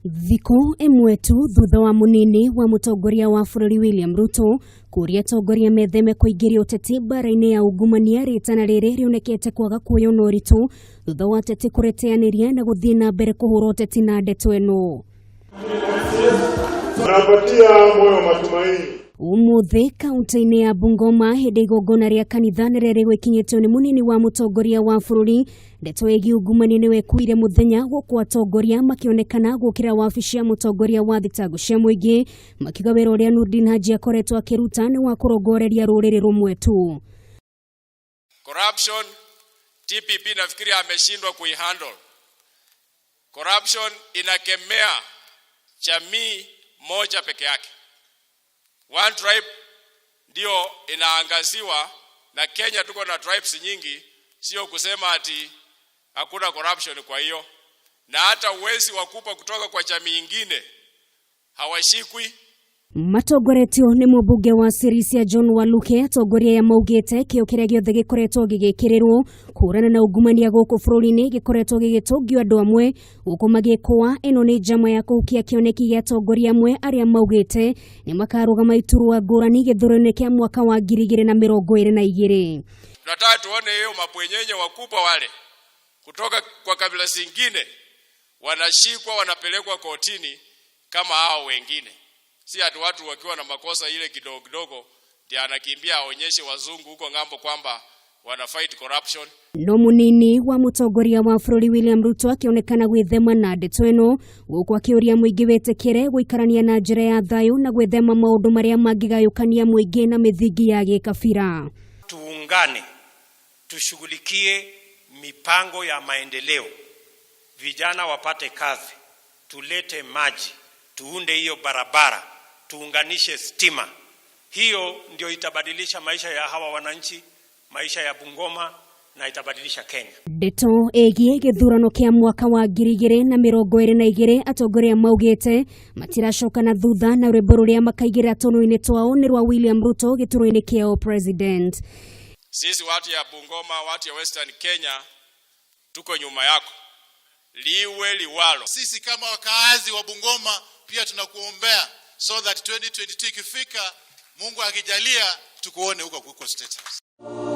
Thikũ ĩmwe tu thutha wa mũnini wa mũtongoria wa bũrũri William Ruto kũria atongoria metheme kũingĩria ũteti mbara-inĩ ya ungumania, rĩtana rĩrĩ rĩonekete kwaga kuoywo na ũritũ thutha wa ateti kũreteanĩria na gũthiĩ na mbere kũhũra ũteti na ndeto ĩno. Napatia moyo matumaini. Umuthi kaunti-inĩ ya Bungoma, hĩndĩ igongona rĩa kanitha nĩrĩrĩ gwĩkinyĩtio nĩ mũnini wa mũtongoria wa bũrũri, ndeto ĩgiĩ ungumania nĩwe ĩkuire mũthenya, gũkũ atongoria makĩonekana gũkĩra wabici ya mũtongoria wa thitango cia mũingĩ, makiuga wĩra ũrĩa Nurdin Haji akoretwo akĩruta nĩ wa kũrongoreria rũrĩrĩ rũmwe tu. Corruption, DPP nafikiri ameshindwa kuihandle. Corruption inakemea jamii moja peke yake. One tribe ndio inaangaziwa, na Kenya tuko na tribes nyingi, sio kusema ati hakuna corruption. Kwa hiyo na hata uwezi wakubwa kutoka kwa jamii ingine hawashikwi. Matongoretio nĩ mũmbunge wa Sirisia John Waluke, atongoria aya maugĩte kĩo kĩrĩa gĩothe gĩkoretwo gĩgĩkĩrĩrwo kũhũrana na ungumania gũkũ bũrũri-inĩ gĩkoretwo gĩgĩtũngio andũ amwe, gũkũ magĩkũa ĩno nĩ njama ya kũhukia kĩoneki gĩa atongoria amwe arĩa maugĩte nĩ makarũgama iturwa ngũrani gĩthurano-inĩ kĩa mwaka wa 2022. Tunataka tuone hiyo mabwenyenye wakubwa wale kutoka kwa kabila zingine wanashikwa, wanapelekwa kotini kama hao wengine. Si ati watu wakiwa na makosa ile kidogo kidogo ndio anakimbia aonyeshe wazungu huko ng'ambo kwamba wana fight corruption. No munini wa mutongoria wa bũrũri William Ruto akĩonekana gwĩthema na ndeto ĩno, gũkũ akĩũria mũingĩ wĩtĩkĩre gũikarania na njĩra ya thayũ na gwĩthema maũndũ marĩa mangĩgayũkania mũingĩ na mĩthingi ya gĩkabira. Tuungane, tushughulikie mipango ya maendeleo, vijana wapate kazi, tulete maji, tuunde hiyo barabara, tuunganishe stima. Hiyo ndio itabadilisha maisha ya hawa wananchi, maisha ya Bungoma na itabadilisha Kenya. Ndeto ĩgiĩ gĩthurano kĩa mwaka wa 2022, atongoria maugĩte matiracoka na thutha, na rwĩmbo rũrĩa makaigĩrĩra tũnua-inĩ twao nĩ rwa William Ruto gĩturwa-inĩ kĩao president. Sisi watu ya Bungoma, watu ya Western Kenya tuko nyuma yako, liwe liwalo. Sisi kama wakaazi wa Bungoma pia tunakuombea so that 2022 ikifika, Mungu akijalia, tukuone huko huko State House.